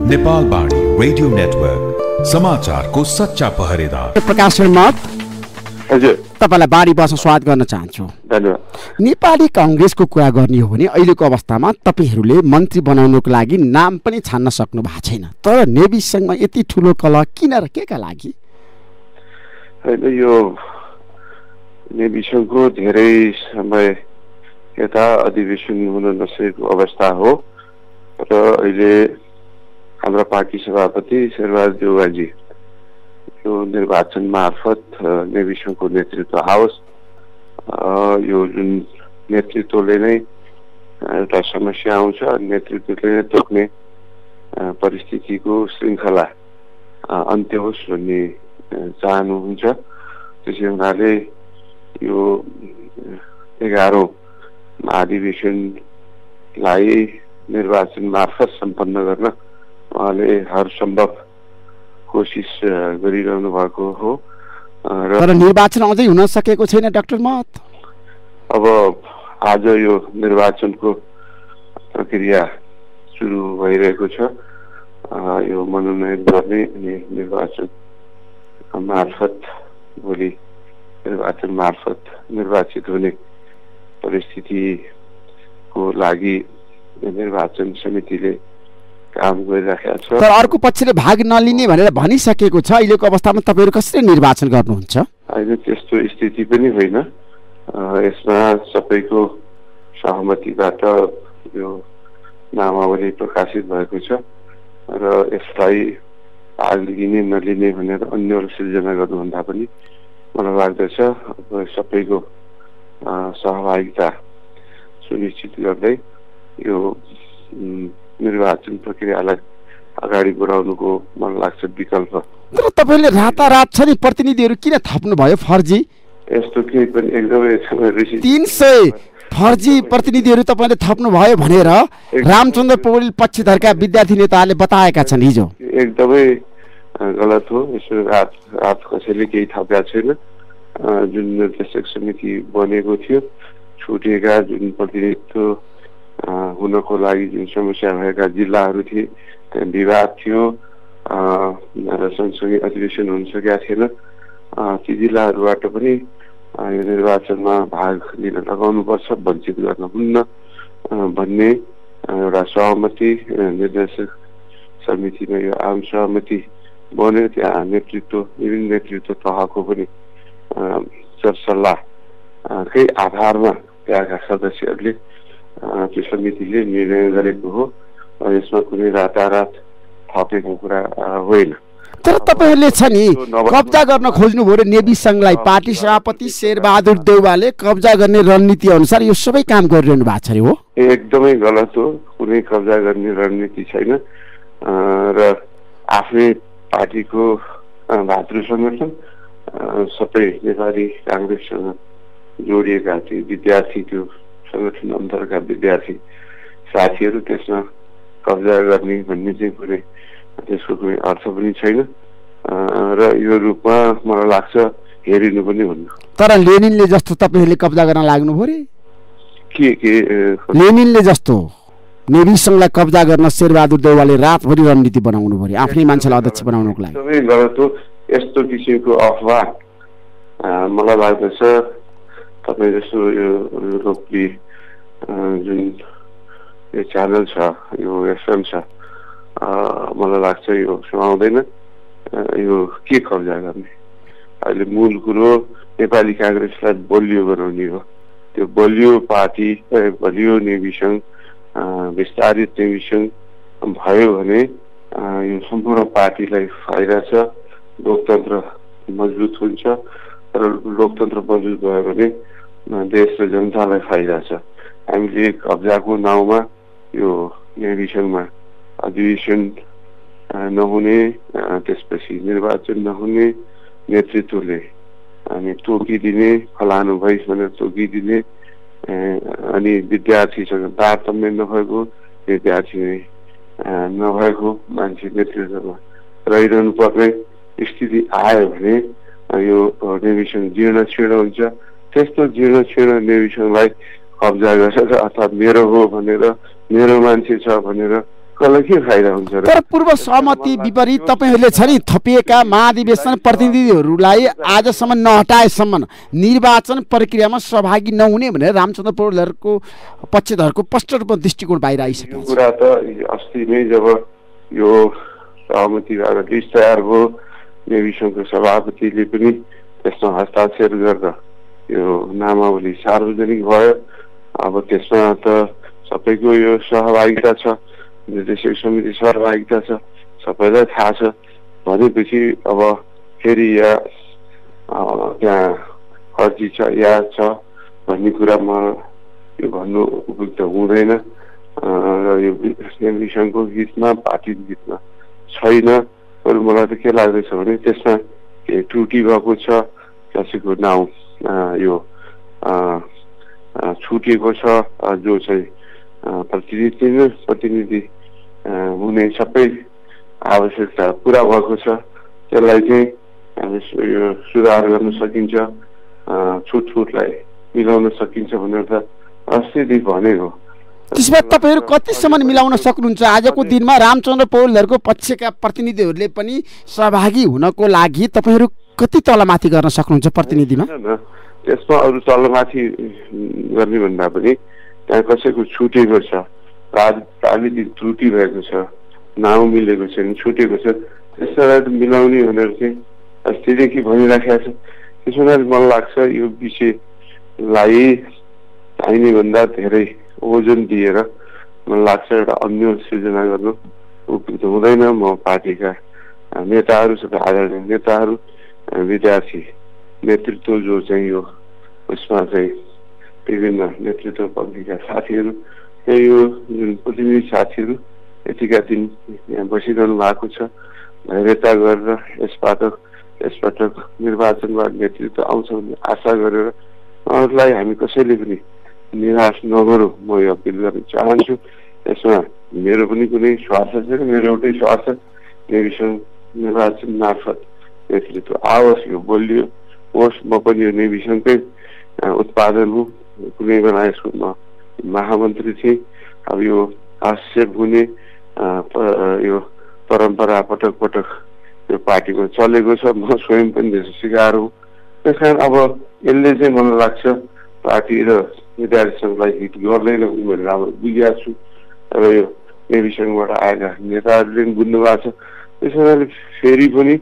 Nepalvani radio network समाचारको सच्चा पहरेदार। प्रकाशन मत हजुर, तपाईलाई बाढी बस्न स्वागत गर्न चाहन्छु। धन्यवाद। नेपाली कांग्रेसको कुरा गर्ने हो भने अहिलेको अवस्थामा तपाईहरूले मन्त्री बनाउनको लागि नाम पनि छान्न सक्नु भएको छैन, तर नेविसँगमा यति ठुलो कलह किन र केका लागि? यो नेविसँगको धेरै समय यता अधिवेशन हुन नसकेको अवस्था हो र अहिले हाम्रा पार्टी सभापति शेरबहादुर देउवाजी यो निर्वाचन मार्फत नेविसँगको नेतृत्व आओस्, यो जुन नेतृत्वले नै एउटा समस्या आउँछ, नेतृत्वले नै तोक्ने परिस्थितिको श्रृङ्खला अन्त्य होस् भन्ने चाहनुहुन्छ। त्यसै हुनाले यो 11औं महाधिवेशनलाई निर्वाचन मार्फत सम्पन्न गर्न उहाँले हर सम्भव कोसिस गरिरहनु भएको हो। तर निर्वाचन अझै हुन सकेको छैन डाक्टर मत। अब आज यो निर्वाचनको प्रक्रिया सुरु भइरहेको छ। यो मनोनयन गर्ने अनि निर्वाचन मार्फत भोलि निर्वाचन मार्फत निर्वाचित हुने परिस्थितिको लागि निर्वाचन समितिले काम गरिराखेको छ। तर अर्को पक्षले भाग नलिने भनेर भनिसकेको छ। अहिलेको अवस्थामा तपाईहरु कसरी निर्वाचन गर्नुहुन्छ? अहिले त्यस्तो स्थिति पनि होइन। यसमा सबैको सहमतिबाट यो नामावली प्रकाशित भएको छ र यसलाई भाग लिने नलिने भनेर अन्य सृजना गर्नुभन्दा पनि मलाई लाग्दछ सबैको सहभागिता सुनिश्चित गर्दै यो निर्वाचन प्रक्रियालाई अगाडि बढाउनुको मलाई लाग्छ विकल्प। तर तपाईले रातारात छ नि प्रतिनिधिहरू किन थप्नु भयो फर्जी? यस्तो केही पनि एकदमै 300 फर्जी प्रतिनिधिहरू तपाईले थप्नु भयो भनेर रामचन्द्र पौडेल पक्षधरका विद्यार्थी नेताहरूले बताएका छन् हिजो। एकदमै गलत हो। यसो रात कसैले केही थपेका छैन। जुन निर्देशक समिति बनेको थियो, छुटेका जुन प्रतिनिधित्व हुनको लागि जुन समस्या भएका जिल्लाहरू थिए, त्यहाँ विवाद थियो र सँगसँगै अधिवेशन हुन सकेका थिएन। ती जिल्लाहरूबाट पनि यो निर्वाचनमा भाग लिन लगाउनुपर्छ, वञ्चित गर्न हुन्न भन्ने एउटा सहमति निर्देशक समितिमा यो आम सहमति बन्यो। त्यहाँ विभिन्न नेतृत्व तहको पनि सरसल्लाहकै आधारमा त्यहाँका सदस्यहरूले त्यो समितिले निर्णय गरेको हो। यसमा कुनै रातारात थपेको कुरा होइन। तर तपाईहरुले छ नि कब्जा गर्न खोज्नु भयो नेवी संघलाई। पार्टी सभापति शेरबहादुर देउवाले कब्जा गर्ने रणनीति अनुसार यो सबै काम गरिरहनु भएको छ हो। एकदमै गलत हो। कुनै कब्जा गर्ने रणनीति छैन र आफ्नै पार्टीको भातृ संगठन सबै नेपाली कांग्रेससँग जोडिएका थिए विद्यार्थी, त्यो संगठन अन्तर्गत विद्यार्थी साथीहरू, त्यसमा कब्जा गर्ने भन्ने चाहिँ कुनै त्यसको कुनै अर्थ पनि छैन र यो रूपमा मलाई लाग्छ हेरिनु पनि हुन्न। तर लेनिनले जस्तो तपाईहरुले कब्जा गर्न लाग्नु पर्यो के लेनिनले जस्तो नेवी संघलाई कब्जा गर्न शेरबहादुर देउवाले रातभरि रणनीति बनाउनु पर्यो आफ्नै मान्छेलाई अध्यक्ष बनाउनको लागि। एकदमै गलत हो। यस्तो किसिमको अफवाह मलाई लाग्दछ तपाईँ जस्तो यो लोकप्रिय जुन यो च्यानल छ, यो एफएम छ, मलाई लाग्छ यो सुहाउँदैन। यो के कब्जा गर्ने? अहिले मूल कुरो नेपाली कांग्रेसलाई बलियो बनाउने हो। त्यो बलियो पार्टी, बलियो नेविसङ्घ, विस्तारित नेविसङ्घ भयो भने यो सम्पूर्ण पार्टीलाई फाइदा छ। लोकतन्त्र मजबुत हुन्छ र लोकतन्त्र मजबुत भयो भने देश र जनतालाई फाइदा छ। हामीले कब्जाको नाउँमा यो नेविसङ्घमा अधिवेशन नहुने, त्यसपछि निर्वाचन नहुने, नेतृत्वले अनि तोकिदिने, फलानु भइस भनेर तोकिदिने, अनि विद्यार्थीसँग तारतम्य नभएको, विद्यार्थी नभएको मान्छे नेतृत्वमा रहिरहनु पर्ने स्थिति आयो भने यो नेविसङ्घ जीर्ण क्षीर्ण हुन्छ। त्यस्तो जीर्ण क्षीर्ण नेविसङ्घलाई कब्जा गरेर अथवा मेरो हो भनेर, मेरो मान्छे छ भनेर कसलाई के फाइदा हुन्छ र? तर पूर्व सहमति विपरीत तपाईँहरूले छ नि थपिएका महाधिवेशन प्रतिनिधिहरूलाई आजसम्म नहटाएसम्म निर्वाचन प्रक्रियामा सहभागी नहुने भनेर रामचन्द्र पौडेलहरूको पक्षधरको स्पष्ट रूपमा दृष्टिकोण बाहिर आइसक्यो। कुरा त अस्ति नै जब यो सहमतिबाट लिस्ट तयार भयो, नेभी सङ्घको सभापतिले पनि त्यसमा हस्ताक्षर गर्दा यो नामावली सार्वजनिक भयो। अब त्यसमा त सबैको यो सहभागिता छ, निर्देशक समिति सहभागिता छ, सबैलाई थाहा छ भनेपछि अब फेरि या त्यहाँ अर्जी छ या छ भन्ने कुरामा यो भन्नु उपयुक्त हुँदैन र यो विषयको हितमा पार्टीको हितमा छैन। अरू मलाई त के लाग्दैछ भने त्यसमा केही त्रुटि भएको छ, कसैको नाउँ यो छुटेको छ, जो चाहिँ प्रतिनिधि हुने सबै आवश्यकता पुरा भएको छ, त्यसलाई चाहिँ यो सुधार गर्न सकिन्छ, छुटलाई मिलाउन सकिन्छ भनेर त अस्तिदेखि भनेको। त्यसमा तपाईँहरू कतिसम्म मिलाउन सक्नुहुन्छ? आजको दिनमा रामचन्द्र पौडेलहरूको पक्षका प्रतिनिधिहरूले पनि सहभागी हुनको लागि तपाईँहरू कति तलमाथि गर्न सक्नुहुन्छ प्रतिनिधिमा? त्यसमा अरू तलमाथि गर्ने भन्दा पनि त्यहाँ कसैको छुटेको छ, राजनीतिक त्रुटि भएको छ, नाउँ मिलेको छैन, छुटेको छ, त्यसलाई मिलाउने भनेर चाहिँ अस्तिदेखि भनिराखेको छ। त्यसो हुनाले मलाई लाग्छ यो विषयलाई चाहिने भन्दा धेरै ओजन दिएर मलाई लाग्छ एउटा अन्य सृजना गर्नु उपयुक्त हुँदैन। म पार्टीका नेताहरू, सबै आदरणीय नेताहरू, विद्यार्थी नेतृत्व जो चाहिँ यो उसमा चाहिँ विभिन्न नेतृत्व पक्षका साथीहरू, यो जुन प्रतिनिधि साथीहरू यतिका दिन यहाँ बसिरहनु भएको छ, धैर्यता गरेर यसपटक निर्वाचनबाट नेतृत्व आउँछ भन्ने आशा गरेर उहाँहरूलाई हामी कसैले पनि निराश नगरौँ, म यो अपिल गर्न चाहन्छु। यसमा मेरो पनि कुनै स्वार्थ छैन, मेरो एउटै स्वार्थ निर्वाचन मार्फत नेतृत्व आओस्, यो बलियो होस्। म पनि यो नेविसङकै उत्पादन हुँ, कुनै बेला यसको म महामन्त्री थिएँ। अब यो आक्षेप हुने यो परम्परा पटक पटक यो पार्टीमा चलेको छ, म स्वयं पनि त्यसको शिकार हुँ। त्यस कारण अब यसले चाहिँ मलाई लाग्छ पार्टी र विद्यार्थी सङ्घलाई हित गर्दैन भनेर अब बुझिरहेको छु। अब यो नेविसङबाट आएका नेताहरूले पनि बुझ्नु भएको छ। त्यस कारणले फेरि पनि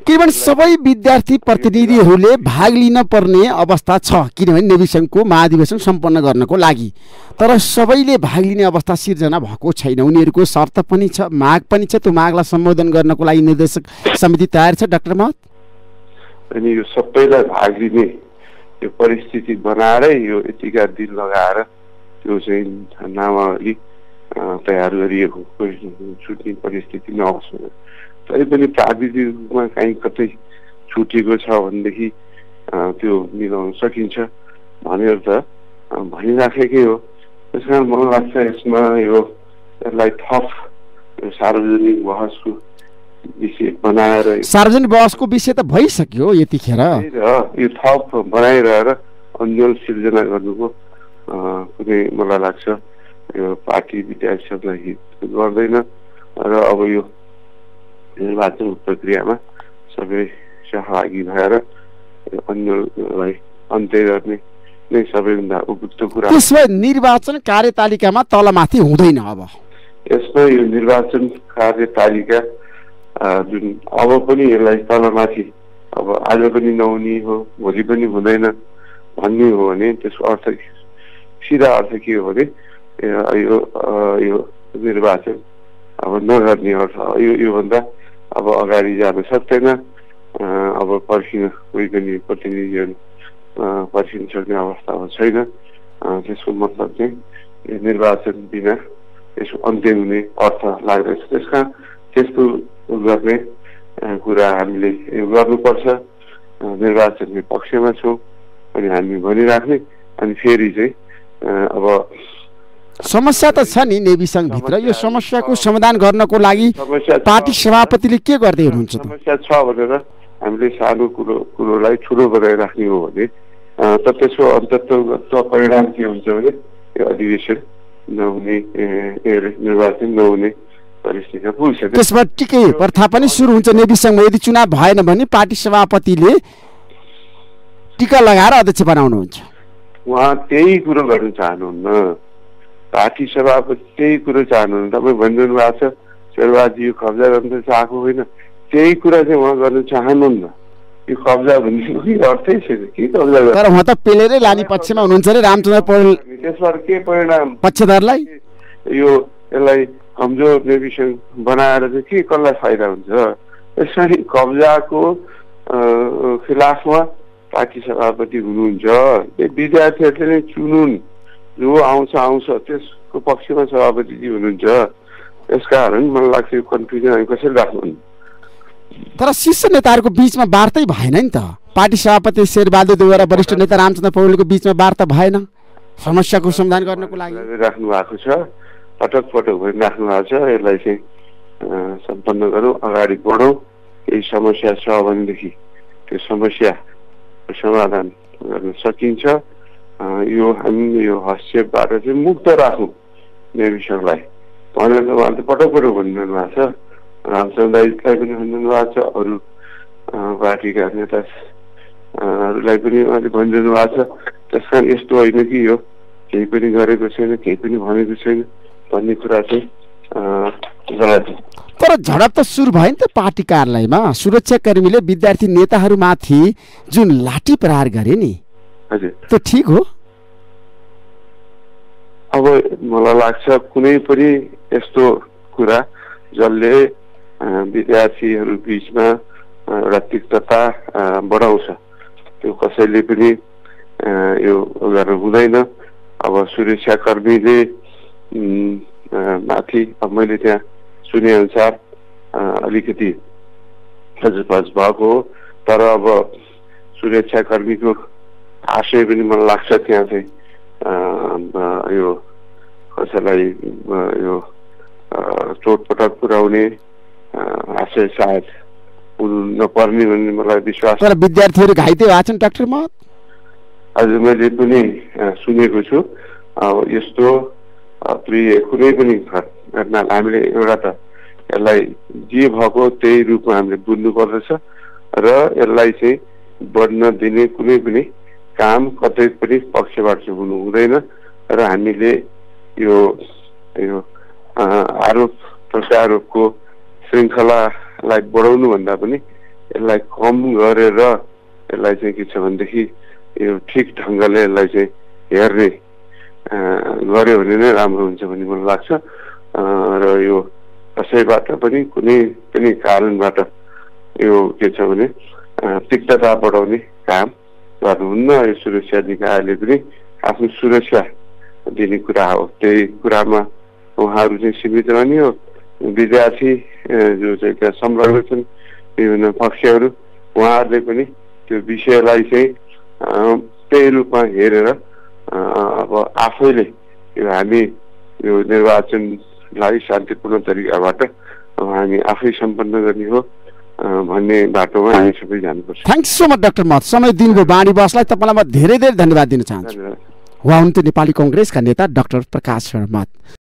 किनभने सबै विद्यार्थी प्रतिनिधिहरूले भाग लिन पर्ने अवस्था छ, किनभने नेविसङको महाधिवेशन सम्पन्न गर्नको लागि। तर सबैले भाग लिने अवस्था सिर्जना भएको छैन, उनीहरूको शर्त पनि छ, माग पनि छ। त्यो मागलाई सम्बोधन गर्नको लागि निर्देशक समिति तयार छ डाक्टर महत? अनि यो सबैलाई भाग लिने यो परिस्थिति बनाएरै यो यतिका दिन लगाएर त्यो चाहिँ नामावली तयार गरिएको छुट्ने परिस्थिति नहोस् भनेर। तै पनि प्राविधिक रूपमा कहीँ कतै छुटेको छ भनेदेखि त्यो मिलाउन सकिन्छ भनेर त भनिराखेकै हो। त्यस कारण मलाई लाग्छ यसमा यसलाई थप सार्वजनिक बहसको विषय बनाएर, सार्वजनिक बहसको विषय त भइसक्यो यतिखेर, यो थप बनाइरहेर अन्यल सिर्जना गर्नुको कुनै मलाई लाग्छ यो पार्टी विद्यार्थी सङ्घलाई हित गर्दैन। र अब यो निर्वाचन प्रक्रियामा सबै सहभागी भएर अन्यलाई अन्त्य गर्ने नै सबैभन्दा उपयुक्त कुरा। त्यसमा निर्वाचन कार्यतालिकामा तलमाथि हुँदैन। अब यसमा यो निर्वाचन कार्यतालिका जुन अब पनि यसलाई तलमाथि अब आज पनि नहुने हो, भोलि पनि हुँदैन भन्ने हो भने त्यसको अर्थ सिधा अर्थ के हो भने यो निर्वाचन अब नगर्ने अर्थ। योभन्दा अब अगाडि जान सक्दैन। अब पर्खिन कोही पनि प्रतिनिधिहरू पर्खिन सक्ने अवस्थामा छैन। त्यसको मतलब चाहिँ निर्वाचन बिना यसको अन्त्य हुने अर्थ लाग्दैछ। त्यसका त्यस्तो गर्ने कुरा हामीले गर्नुपर्छ। निर्वाचनको पक्षमा छौँ अनि हामी भनिराख्ने। अनि फेरि चाहिँ अब समस्या त छ नि नेविसङभित्र, यो समस्याको समाधान गर्नको लागि पार्टी सभापतिले के गर्दै हुनुहुन्छ? समस्या छ भनेर हामीले सानो कुरोलाई ठुलो बनाइराख्ने हो भने त त्यसको अन्तत्व परिणाम के हुन्छ भने यो अधिवेशन नहुने, निर्वाचन नहुने परिस्थितिमा पुगिसक्यो। त्यसमा टिकै प्रथा पनि सुरु हुन्छ नेविसङ्घमा, यदि चुनाव भएन भने पार्टी सभापतिले टिका लगाएर अध्यक्ष बनाउनुहुन्छ। उहाँ त्यही कुरो गर्न चाहनुहुन्न, पार्टी सभापति त्यही कुरो चाहनुहुन्न। तपाईँ भनिदिनु भएको छ शेरबहादुर कब्जा गर्न चाहेको होइन, त्यही कुरा चाहिँ उहाँ गर्न चाहनुहुन्न। यो कब्जा भन्ने अर्थै छैन, के कब्जा गर्नु। तर उहाँ त पेलेरै लाने पक्षमा हुनुहुन्छ रे रामचन्द्र पौडेल। त्यसबाट के परिणाम पक्षधरलाई यसलाई कमजोर नेविसङ्घ बनाएर चाहिँ के कसलाई फाइदा हुन्छ? यसरी कब्जाको खिलाफमा पार्टी सभापति हुनुहुन्छ। विद्यार्थीहरूले नै चुनुन्, जो आउँछ त्यसको पक्षमा सभापतिजी हुनुहुन्छ। यसकारण मलाई लाग्छ यो कन्फ्युजन हामी कसरी राख्नु। तर शीर्ष नेताहरूको बीचमा वार्तै भएन नि त। पार्टी सभापति शेरबहादुर देउवा र वरिष्ठ नेता रामचन्द्र पौडेलको बीचमा वार्ता भएन समस्याको समाधान गर्नको लागि। राख्नु भएको छ, पटक भरि राख्नु भएको छ। यसलाई चाहिँ सम्पन्न गरौँ, अगाडि बढौँ। केही समस्या छ भनेदेखि त्यो समस्याको समाधान गर्न सकिन्छ। यो हामी यो हस्तक्षेपबाट चाहिँ मुक्त राखौँ नेविसङ्घलाई भनेर उहाँले पटक भनिरहनु भएको छ। रामचन्द्र दाइलाई पनि भनिरहनु भएको छ, अरू पार्टीका नेताहरूलाई पनि उहाँले भनिरहनु भएको छ। त्यस कारण यस्तो होइन कि यो केही पनि गरेको छैन, केही पनि भनेको छैन भन्ने कुरा चाहिँ गलत हो। तर झडप त सुरु भयो नि त पार्टी कार्यालयमा। सुरक्षाकर्मीले विद्यार्थी नेताहरूमाथि जुन लाठी प्रहार गरे नि, हजुर त्यो ठिक हो? अब मलाई लाग्छ कुनै पनि यस्तो कुरा जसले विद्यार्थीहरू बिचमा एउटा तिक्तता बढाउँछ त्यो कसैले पनि यो गर्नु हुँदैन। अब सुरक्षाकर्मीले माथि अब मैले त्यहाँ सुने अनुसार अलिकति खचपच भएको हो। तर अब सुरक्षाकर्मीको आशय पनि मलाई लाग्छ त्यहाँ चाहिँ यो कसैलाई यो चोटपटक पुर्याउने आशय सायद हुनु नपर्ने भन्ने मलाई विश्वास। तर विद्यार्थीहरू घाइते भएको छन् डाक्टर महत? हजुर मैले पनि सुनेको छु। अब यस्तो कुनै पनि घटना हामीले एउटा त यसलाई जे भएको त्यही रूपमा हामीले बुझ्नु पर्दछ र यसलाई चाहिँ बढ्न दिने कुनै पनि काम कतै पनि पक्षबाट चाहिँ हुनु हुँदैन। र हामीले यो आरोप प्रत्यारोपको श्रृङ्खलालाई बढाउनु भन्दा पनि यसलाई कम गरेर यसलाई चाहिँ के छ भनेदेखि यो ठिक ढङ्गले यसलाई चाहिँ हेर्ने गर्यो भने नै राम्रो हुन्छ भन्ने मलाई लाग्छ। र यो कसैबाट पनि कुनै पनि कारणबाट यो के छ भने तिक्तता बढाउने काम गर्नुहुन्न। यो सुरक्षा निकायले पनि आफ्नो सुरक्षा दिने कुरा हो, त्यही कुरामा उहाँहरू चाहिँ सीमित रहने हो। विद्यार्थी जो चाहिँ त्यहाँ संलग्न छन् विभिन्न पक्षहरू उहाँहरूले पनि त्यो विषयलाई चाहिँ त्यही रूपमा हेरेर अब आफैले यो हामी यो निर्वाचनलाई शान्तिपूर्ण तरिकाबाट हामी आफै सम्पन्न गर्ने हो भन्ने बाटोमा हामी सबै जानुपर्छ। थ्याङ्क्स सो मच डाक्टर महत, समय दिनको बाणी बसलाई तपाईँलाई म धेरै धेरै धन्यवाद दिन चाहन्छु। उहाँ हुनुहुन्थ्यो नेपाली कङ्ग्रेसका नेता डाक्टर प्रकाश शरण महत।